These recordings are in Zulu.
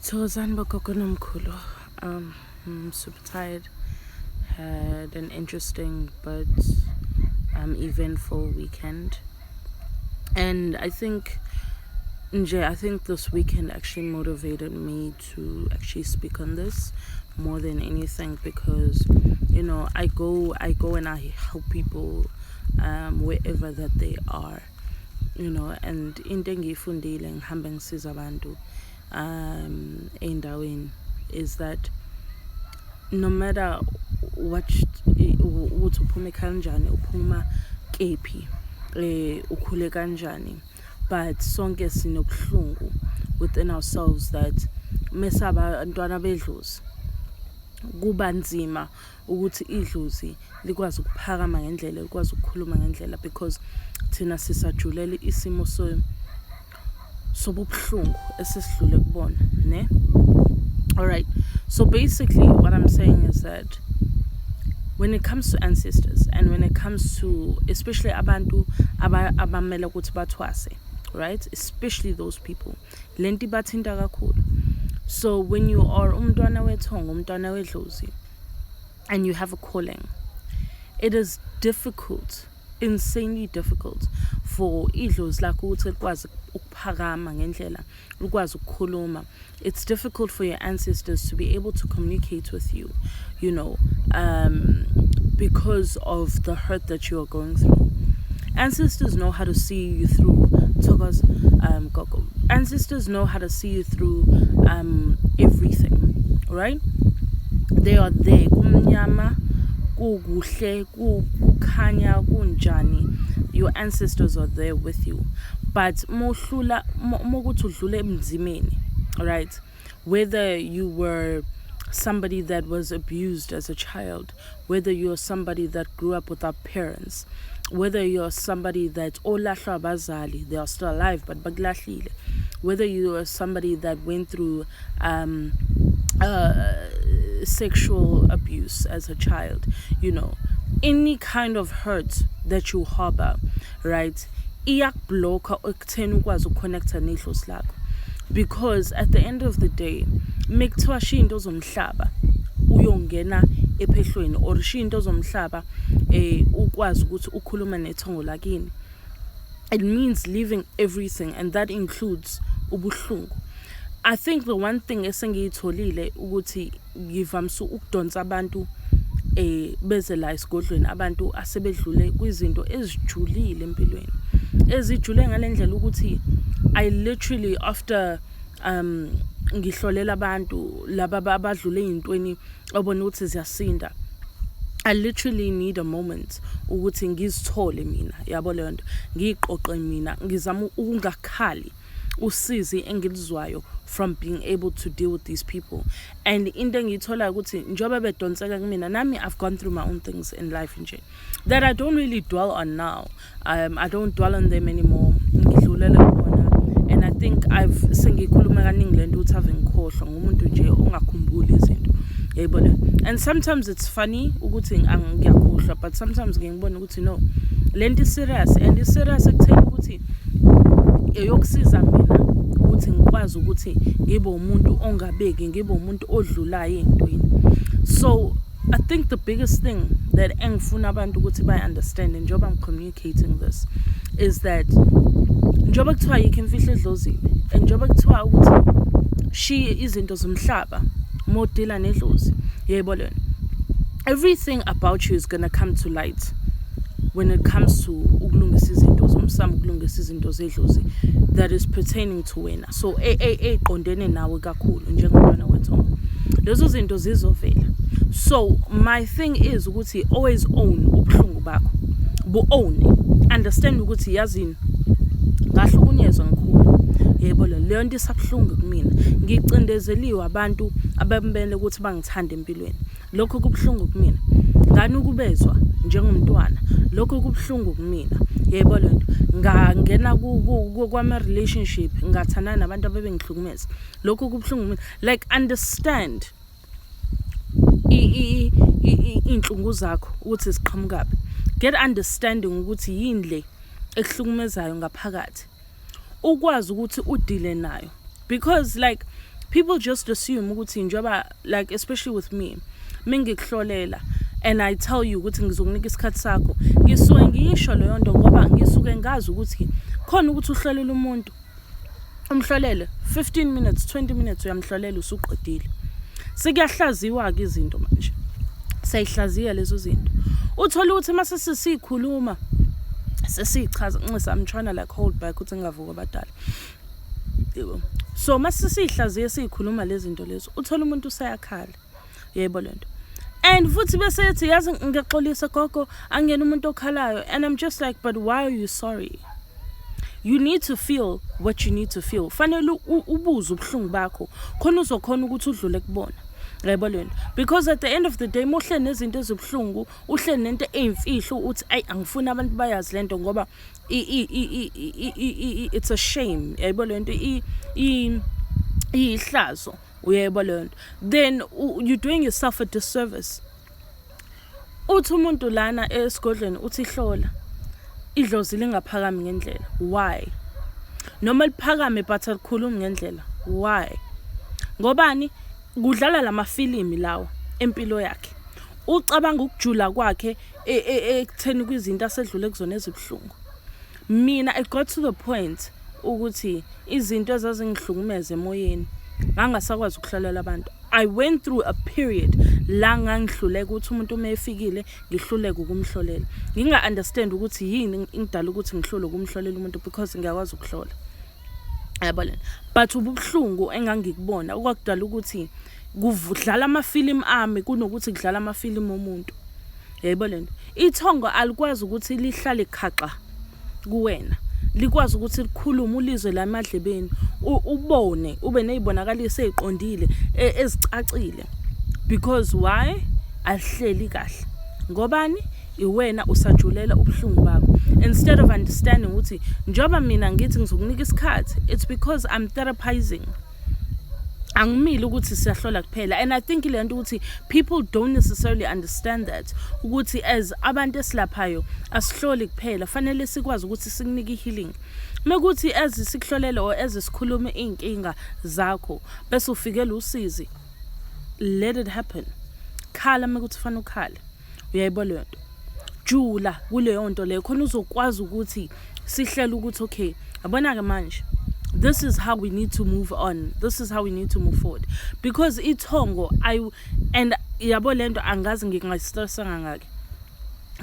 Thokozani bogogo nomkhulu. I'm super tired. Had an interesting but eventful weekend. And I think nje, I think this weekend actually motivated me to actually speak on this more than anything because I go and I help people wherever that they are, and into engiyifundile ngihambe ngisiza abantu ey'ndaweni is that no matter what, ukuthi uphuma ekhaya kanjani, uphuma kephi, ukhule kanjani, but sonke sinobuhlungu within ourselves that mesabantwana bedlozi kuba nzima ukuthi idlozi likwazi ukuphakama ngendlela, likwazi ukukhuluma ngendlela, because thina sisajulele isimo sobubuhlungu esesidlule kubona, ne? All right, so basically what I'm saying is that when it comes to ancestors and when it comes to especially abantu abamele ukuthi bathwase, right, especially those people, lento ibathinta kakhulu. So when you are umntwana wethongo, umntwana wedlozi, and you have a calling, it is difficult, insanely difficult for idlozi lakho ukuthi likwazi ukuphakama ngendlela, likwazi ukukhuluma. It's difficult for your ancestors to be able to communicate with you you know because of the hurt that you are going through. Ancestors know how to see you through. Thokoza, gogo. Ancestors know how to see you through everything, right? They are there kumnyama, kukuhle, kukhanya kunjani, your ancestors are there with you. But mohlula mokuthi udlule ebunzimeni, right, whether you were somebody that was abused as a child, whether you're somebody that grew up without parents, whether you're somebody that olahlwa abazali, they are still alive but bakulahlile, whether you are somebody that went through sexual abuse as a child, any kind of hurt that you harbor, right, iyakublocka ekutheni ukwazi ukuconnecta nedlozi lakho, because at the end of the day mekuthiwa shiya into zomhlaba uyongena ephehlweni or shiya into zomhlaba ukwazi ukuthi ukhulume nethongo lakini, it means leaving everything, and that includes ubuhlungu. I think the one thing esengiyitholile ukuthi ngivamise ukudonsa abantu beze la esigodlweni, abantu asebedlule kwizinto ezijulile empilweni, ezijule ngalendlela ukuthi I literally, after ngihlolela abantu laba abadlule ey'ntweni obona ukuthi ziyasinda, I literally need a moment ukuthi ngizithole mina, yabo leyo nto, ngiyiqoqe mina, ngizama ukungakhali usizi engilizwayo from being able to deal with these people. And into engiyitholayo ukuthi njengoba bedonseka kumina, nami I've gone through my own things in life nje that I don't really dwell on now. I don't dwell on them anymore, ngidlulele kubona. And I think I've sengikhuluma kaningi lento ukuthi ave ngikhohlwa, ngumuntu nje ongakhumbuli izinto, yayibona? And sometimes it's funny ukuthi ngiyakhohlwa, but sometimes ngiye ngibone ukuthi no, lento i-serious, and i-serious ekutheni ukuthi eyokusiza mina ukuthi ngikwazi ukuthi ngibe umuntu ongabeki, ngibe umuntu odlulayo ey'ntweni. So I think the biggest thing that engifuna abantu ukuthi bayi-understand njengoba I'm communicating this is that njengoba kuthiwa yikho imfihlo edlozini and njengoba kuthiwa ukuthi shiye izinto zomhlaba modila nedlozi, yebo lena, everything about you is gonna come to light when it comes to ukulungisa izinto zomsamo, ukulungisa izinto zedlozi that is pertaining to wena, so ey'qondene nawe kakhulu njengomntwana wethongo, lezo zinto zizovela. So my thing is ukuthi always own ubuhlungu bakho, bu-own, understand ukuthi yazini, ngahlukunyezwa ngikhulu, yebo, leyo nto isabuhlungu kumina, ngicindezeliwe abantu abamele ukuthi bangithande empilweni, lokho kubuhlungu kumina, nganukubezwa njengomntwana, lokho kubuhlungu kumina, yebo lento, ngangena kwama-relationship, ngathandana nabantu abebengihlukumeza, lokho kubuhlungu kumina. Like, understand iy'nhlungu zakho ukuthi ziqhamukaphi, get understanding ukuthi yini le ekuhlukumezayo ngaphakathi, ukwazi ukuthi udile nayo, because like People just assume ukuthi njengoba, like, especially with me, mengikuhlolela and I tell you ukuthi ngizokunika isikhathi sakho, ngisuke ngiyisho leyo nto ngoba ngisuke ngazi ukuthi khona ukuthi uhlolela umuntu, umhlolele 15 minutes, 20 minutes, uyamhlolela, usuqedile. Sekuyahlaziwa-ke izinto manje, siyayihlaziya lezo zinto. Uthole ukuthi mase sesikhuluma, sesichaza, ncisa, I'm trying to like hold back ukuthi ngingavuka abadala, yebo. So mase siyihlaziya, siyikhuluma lezi zinto lezo, uthola umuntu useyakhala, yebo lento, and futhi bese ethi, "Yazi ngiyaxolisa gogo, angiyena umuntu okhalayo." And I'm just like, "But why are you sorry? You need to feel what you need to feel." Fanele ubuze ubuhlungu bakho khona uzokhona ukuthi udlule kubona, yebo lento, because at the end of the day, muhle nezinto ezibuhlungu, uhleli nento eyimfihlo, uthi, "Ayi, angifuni abantu bayazi lento ngoba it's a shame," yayibona lento, iyihlazo, uyayibona leyo nto, then you're doing yourself a disservice. Uthi umuntu lana esigodlweni uthi hlola, idlozi lingaphakami ngendlela. Why? Noma liphakame but alikhulumi ngendlela. Why? Ngobani? Kudlala lamafilimi lawa empilo yakhe, ucabanga ukujula kwakhe ekutheni kwizinto asedlule kuzona ezibuhlungu. Mina, it got to the point ukuthi izinto ezazingihlukumeza emoyeni, ngangasakwazi ukuhlalela abantu. I went through a period la ngangihluleka ukuthi umuntu uma efikile ngihluleke ukumhlolela, nginga-understand ukuthi yini ingidala ukuthi ngihlule ukumhlolela umuntu, because ngiyakwazi ukuhlola, yabo lena, but ubuhlungu engangikubona okwakudala ukuthi kudlala amafilimu ami kunokuthi kudlala amafilimu omuntu, yayibona lento. Ithongo alikwazi ukuthi lihlale khaxa kuwena, likwazi ukuthi likhulume, ulizwe la emadlebeni, ubone, ube nezibonakaliso eziqondile, ezicacile, because why? Alihleli kahle. Ngobani? Iwena usajulela ubuhlungu bakho instead of understanding ukuthi njengoba mina ngithi ngizokunika isikhathi, it's because I'm therapizing, angimile ukuthi siyahlola kuphela. And I think le nto ukuthi people don't necessarily understand that ukuthi as abantu esilaphayo asihloli kuphela, fanele sikwazi ukuthi sikunike i-healing. Mekuthi as sikuhlolele or as sikhulume iy'nkinga zakho bese ufikela usizi, let it happen. Khala mekuthi fanele ukhale, uyayibona leyo nto, jula kuleyo nto leyo khona uzokwazi ukuthi sihlele ukuthi, okay, yabona-ke manje, this is how we need to move on, this is how we need to move forward, because ithongo I and yabo lento angazi ngingayistressa kangaki,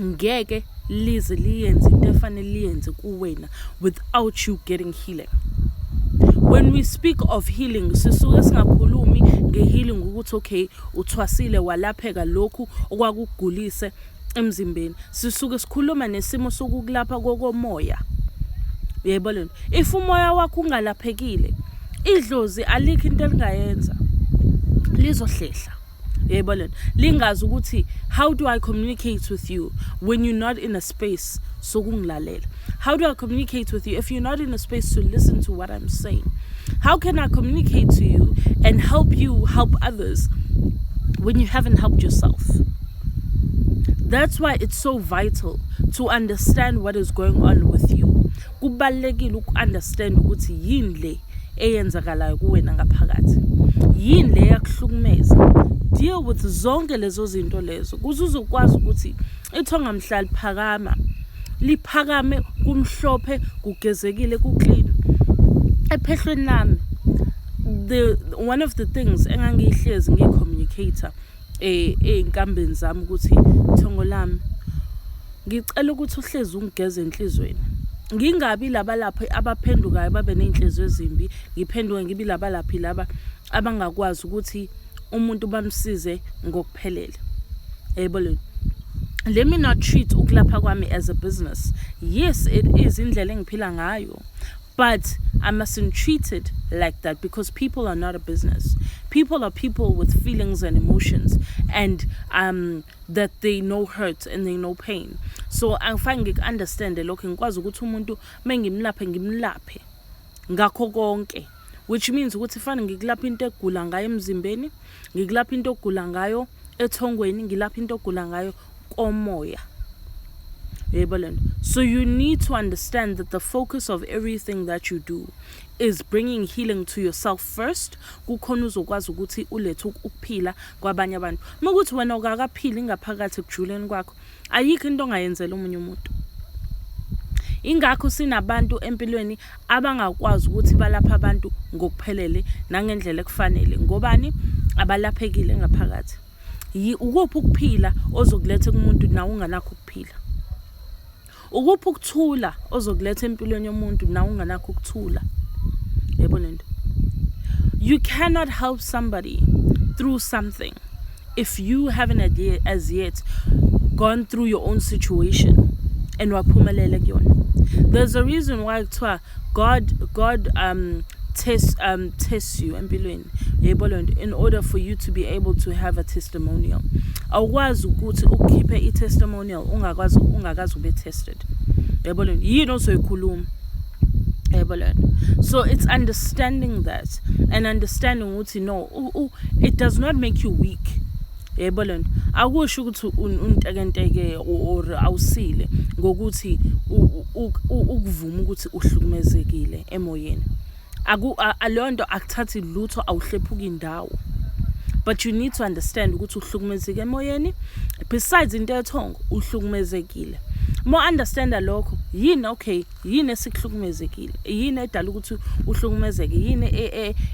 ngeke lize liyenze into efanele liyenze kuwena without you getting healing. When we speak of healing, sisuke singakhulumi nge-healing ukuthi, okay, uthwasile walapheka lokhu okwakugulise emzimbeni. Sisuke sikhuluma nesimo sokukulapha kokomoya, uyayibona lento. If umoya wakho ungalaphekile, idlozi alikho into elingayenza, lizohlehla, uyayibona lento, lingazi ukuthi how do I communicate with you when you're not in a space sokungilalela? How do I communicate with you if you're not in a space to listen to what I'm saying? How can I communicate to you and help you help others when you haven't helped yourself? That's why it's so vital to understand what is going on with you. Kubalulekile uku-understand ukuthi yini le eyenzakalayo kuwena ngaphakathi, yini le yakuhlukumeza. Deal with zonke lezo zinto lezo kuze uzokwazi ukuthi ithonga mhla liphakama, liphakame kumhlophe, kugezekile, ku-clean. Ephehlweni lami, the one of the things engangiyihlezi ngiyi-communicate ey'nkambeni zami ukuthi, thongo lami, ngicela ukuthi uhlezi ungigeze enhlizweni, ngingabi labalaphi abaphendukayo babe ney'nhliziyo ezimbi, ngiphenduke ngibe labalaphi laba abangakwazi ukuthi umuntu bamsize ngokuphelele, yebo le. Let me not treat ukulapha kwami as a business. Yes, it is indlela engiphila ngayo, but I mustn't treat it like that because people are not a business. People are people with feelings and emotions and that they know hurt and they know pain. So angifake ngiku-understande lokho, ngikwazi ukuthi umuntu mengimlaphe, ngimlaphe ngakho konke, which means ukuthi fanele ngikulapha into egula ngayo emzimbeni, ngikulapha into ogula ngayo ethongweni, ngilapha into ogula ngayo komoya. Yebo lento. So you need to understand that the focus of everything that you do is bringing healing to yourself first, kukhona uzokwazi ukuthi ulethe ukuphila kwabanye abantu. Uma ukuthi wena ukakaphili ngaphakathi ekujuleni kwakho, ayikho into ongayenzela omunye umuntu. Ingakho sinabantu empilweni abangakwazi ukuthi balaphe abantu ngokuphelele nangendlela ekufanele. Ngobani? Abalaphekile ngaphakathi. Ukuphi ukuphila ozokuletha kumuntu nawe unganakho ukuphila? Ukuphi ukuthula ozokuletha empilweni yomuntu nawe unganakho ukuthula? Yebo lento. You cannot help somebody through something if you haven't as yet gone through your own situation and waphumelela kuyona. There's a reason why kuthiwa God tests you empilweni, yebo lento, in order for you to be able to have a testimonial. Awukwazi ukuthi ukhiphe i-testimonial ungakwazi ungakazi ube tested, yebo lento. Yini ozoyikhuluma, yebo lento? So it's understanding that and understanding ukuthi no, it does not make you weak, yebo lento. Akusho ukuthi untekenteke or awusile ngokuthi ukuvuma ukuthi uhlukumezekile emoyeni. Aku leyo nto akuthathi lutho, awuhlephuki indawo, but you need to understand ukuthi uhlukumezeke emoyeni. Besides into yethongo, uhlukumezekile. Mo understanda lokho, yini, okay, yini esikuhlukumezekile, yini edala ukuthi uhlukumezeke, yini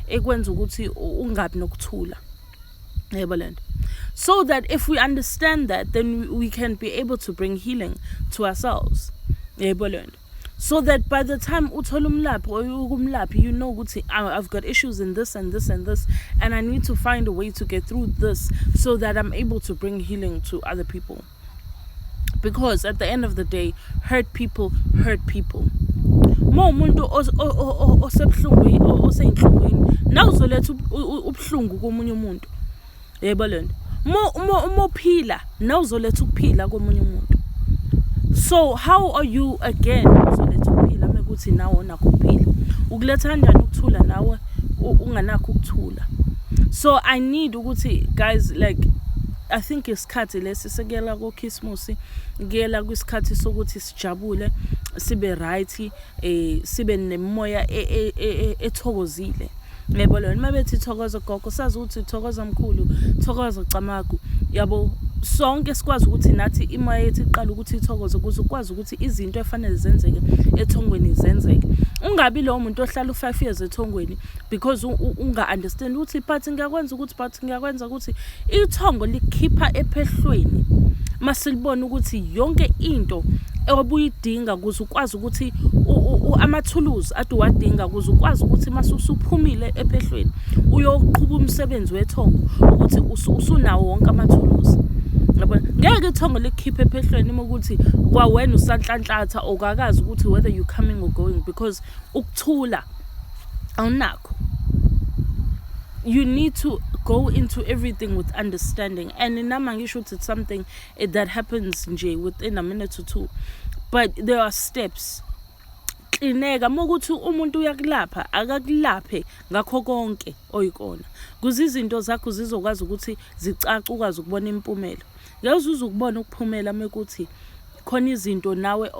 ekwenza ukuthi ungabi nokuthula, yebo lento, so that if we understand that, then we can be able to bring healing to ourselves, yebo lento, so that by the time uthola umlaphi or ukumlaphi, you know ukuthi I've got issues in this and this and this, and I need to find a way to get through this so that I'm able to bring healing to other people, because at the end of the day, hurt people hurt people. Uma umuntu osebuhlungwini, oseyinhlungwini, nawe uzoletha ubuhlungu komunye umuntu, yebo lento. Uma uphila, nawe uzoletha ukuphila komunye umuntu. So how are you again uzoletha ukuphila mekuthi nawe unakho ukuphila? Ukuletha kanjani ukuthula nawe unganakho ukuthula? So I need ukuthi, guys, like, I think isikhathi lesi sekuyela koKhisimusi, kuyela kwisikhathi sokuthi sijabule, sibe right, sibe nemoya ethokozile, yebo lona. Uma bethi thokoza gogo, sazi ukuthi thokoza mkhulu, thokoza camagu, yabo. Sonke sikwazi ukuthi nathi imoya yethu iqala ukuthi ithokoze ukuze ukwazi ukuthi izinto efanele zenzeke ethongweni zenzeke. Ungabi lowo muntu ohlala u-5 years ethongweni because unga-understand ukuthi but ngiyakwenza ukuthi, but ngiyakwenza ukuthi. Ithongo likhipha ephehlweni masilibona ukuthi yonke into obuyidinga ukuze ukwazi ukuthi amathuluzi ade uwadinga ukuze ukwazi ukuthi mase usuphumile ephehlweni uyoqhuba umsebenzi wethongo, ukuthi usunawo wonke amathuluzi, yabona. Ngeke ithongo likukhiphe ephehlweni uma ukuthi kwawena usanhlanhlatha, okakazi ukuthi whether you coming or going, because ukuthula awunakho. You need to go into everything with understanding, and nama ngisho ukuthi it's something that happens nje within a minute or two, but there are steps. Klineka uma ukuthi umuntu uyakulapha, akakulaphe ngakho konke oyikona, kuze izinto zakho zizokwazi ukuthi zicace, ukwazi ukubona impumela. Ngeke uze ukubona ukuphumela mekuthi khona izinto nawe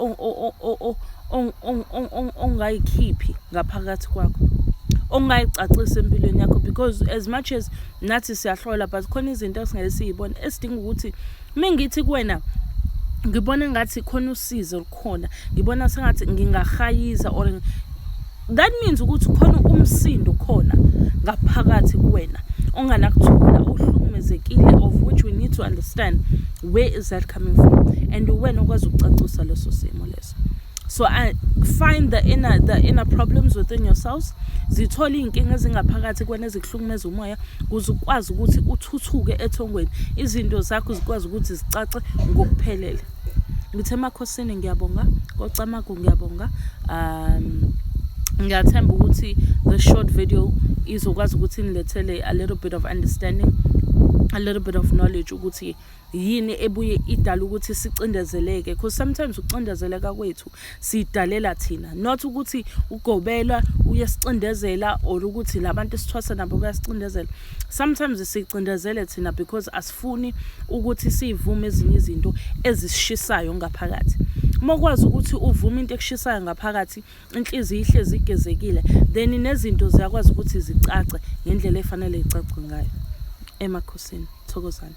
ongayikhiphi ngaphakathi kwakho, ongayicacisa empilweni yakho, because as much as nathi siyahlola, but khona izinto esingeke siyibone esidinga ukuthi mengithi kuwena ngibona engathi khona usizo olukhona, ngibona sengathi ngingahayiza, or that means ukuthi khona umsindo khona ngaphakathi kuwena onganakuthula, ohlukumezekile, of which we need to understand where is that coming from, and wena okwazi ukucacisa leso simo leso. So I find the inner problems within yourselves. Zithole iy'nkinga ezingaphakathi kwena ezikuhlukumeza umoya ukuze ukwazi ukuthi uthuthuke ethongweni, izinto zakho zikwazi ukuthi zicace ngokuphelele. Ngithe emakhosini ngiyabonga, kocamagu ngiyabonga. Ngiyathemba ukuthi the short video izokwazi ukuthi inilethele a little bit of understanding, a little bit of knowledge ukuthi yini ebuye idala ukuthi sicindezeleke, because sometimes ukucindezeleka kwethu siyidalela thina, not ukuthi ugobela uyasicindezela or ukuthi labantu esithwasa nabo bayasicindezela. Sometimes sicindezele thina because asifuni ukuthi sivume ezinye izinto ezisishisayo ngaphakathi. Uma ukwazi ukuthi uvume into ekushisayo ngaphakathi, inhliziyo ihlezi igezekile, then nezinto ziyakwazi ukuthi zicace ngendlela efanele zicace ngayo. Emakhosini, thokozani.